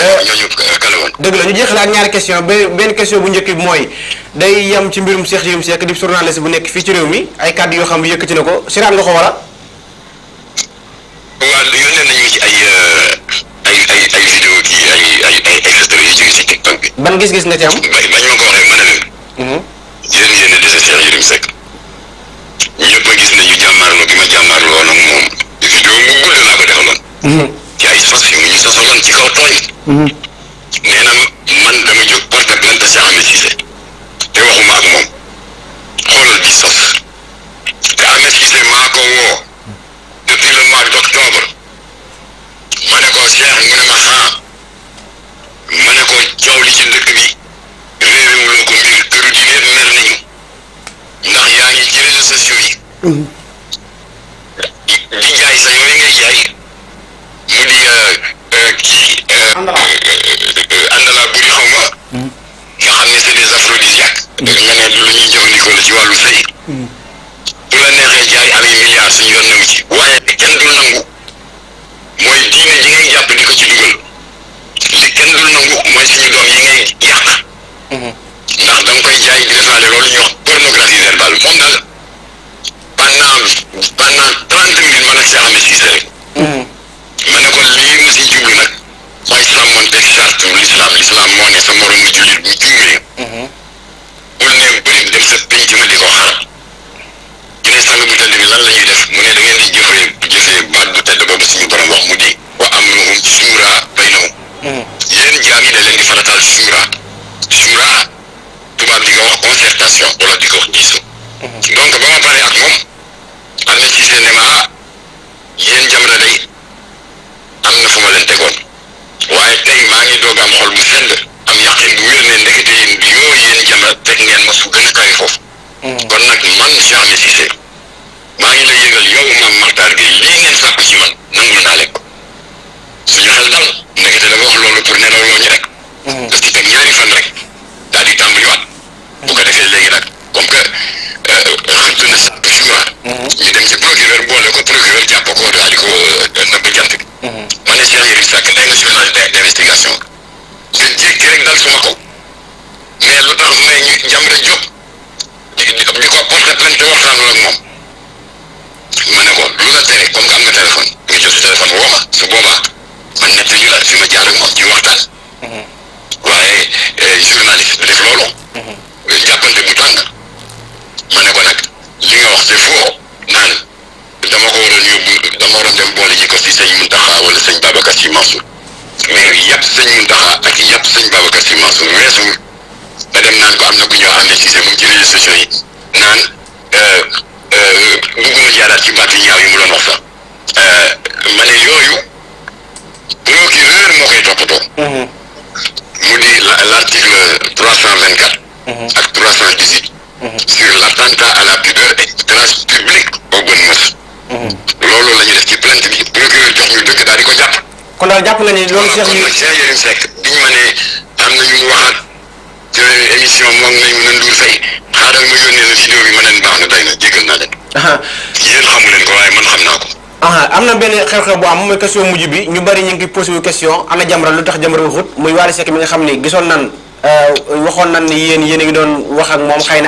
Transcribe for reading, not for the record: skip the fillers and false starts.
ñooñu kale woon. dëgg la ñu jeexale ak ñaari question benn question bu njëkk bi mooy day yam ci mbirum Cheikh Yérim Seck di journaliste bu nekk fii ci réew mi ay kàddu yoo xam ne yëkkati na ko siraan nga ko war a. waaw yónnee nañu ci ay vidéo kii ay extraits yu jóge ci TikTok bi. ban gis-gis nga ci am. bañ ma ko waxee ma ne leen. yéen a dese Cheikh Yérim Seck. ñëpp a gis nañu jàmmaarloo gi ma jàmmaarloo woon ak moom. vidéo bu gudd laa ko defaloon. ci ay sos yu ñu sosaloon ci kaw tooñ. nee na man dama jóg porte plainte Cheikh Ahmed Cissé te waxuma ak moom xoolal bi sos te Ahmed Cissé maa ko woo depuis le mois d'octobre ma ne ko Cheikh mu ne ma ma ne ko coow li ci dëkk bi réerewuloo ko mbir këru jigéen mer nañu ndax yaa ngi ci réseaux sociaux yi di jaay sa yooyu ngay jaay mu di kii àndalaa buri xaw ma nga xam ne c'est des aphrodisiaques nga ne du lu ñuy jëfandikoo la ci wàllu sëy bu la neexee jaay am ay milliards suñu yoon nawu ci waaye kenn dul nangu mooy diine ji ngay jàpp di ko ci dugal li kenn dul nangu mooy suñu doom yi ngay yàq ndax da nga koy jaay di defaale loolu ñuy wax pornographie verbale moom daal pendant 30 minutes man ak Cheikh Ahmed Cissé rek ma ne ko lii mu si jublu nag mooy sàmmonteeg charte l'islam moo ne sa moromu jullit bu juumee bul ne bëri dem sa penc ma di ko xarab ñu ne sang bu tedd bi lan la ñuy def mu ne da ngeen di jëfee baat bu tedd boobu suñu borom wax mu di wa amruhum shura baynahum yéen jaam yi da leen di farataal shura tubaab di ko wax concertation wala di ko wax diisoo donc ba ma paree ak moom Ahmed Cissé ne ma yéen Jamra day am na fu ma leen tegoon waaye tey maa ngi doog am xol bu sedd am yaqin bu wér ne ndekete yéen Jamra teg ngeen ma fu gën a kawe foofu kon nag man Cheikh Ahmed Cissé maa ngi lay yëgal yow Mame Mactar Gueye lii ngeen sàkku ci man nangul naa leen ko suñu xel dal ndekete dafa wax loolu pour nelaw loo ñu rek daf ci teg ñaari fan rek daal di tàmbaliwaat bu ko defee léegi nag comme que xëtt na sàpp sura ñu dem ci procureur boole ko procureur jàpp ko daal di ko nëbb jant bi ma ne Cheikh Yérim Seck tey nga journaliste d'investigation nga jékki rek dal suma kaw mais lu tax may ñu Jamra jóg di ko porte plainte waxtaanul ak moom ma ne ko lu la tere comme que am nga téléphone nga jël sa téléphone woo ma su boobaa man nett ñu la fi ma jaar ak moom ci waxtaan waaye journaliste du def loolu jàppante bu tàng ma ne ko nag li nga wax c'est faux naan dama ko waroon yóbbu dama waroon dem boole ji ko si sëñ Mountakha wala sëñ Babacar Sy Mansour mais yàpp sëñ Mountakha ak yàpp sëñ Babacar Sy Mansour weesuwul nga dem naan ko am na ku ñëw Ahmed Cissé mu ngi ci réseaux sociaux yi naan bëgguma jaaraat ci baat yu ñaaw yi mu doon wax sax ma ne yooyu procureur moo koy toppatoo mu di l'article 324 ak 318 sur l'attentat à la pudeur et trace publique aux bonnes mœurs loolu la ñu def ci plainte bi procureur jox ñu dëkk daal di ko jàpp kon daal jàpp nga ni loolu Cheikh Yérim Seck biñu ma ne am na ñu waxaat ci émission moom nañ mën a nduur fay xaaral ma yónnee la vidéo bi ma leen baax na day na jéggal naa leen yéen xamu leen ko waaye man xam naa ko am na benn xew-xew bu am mooy question mujj bi ñu bari ñu ngi posé wu question ana Jamra lu tax Jamra waxut muy Wally Seck mi nga xam ni gisoon nan waxoon nan ni yéen a ngi doon wax ak moom xëy na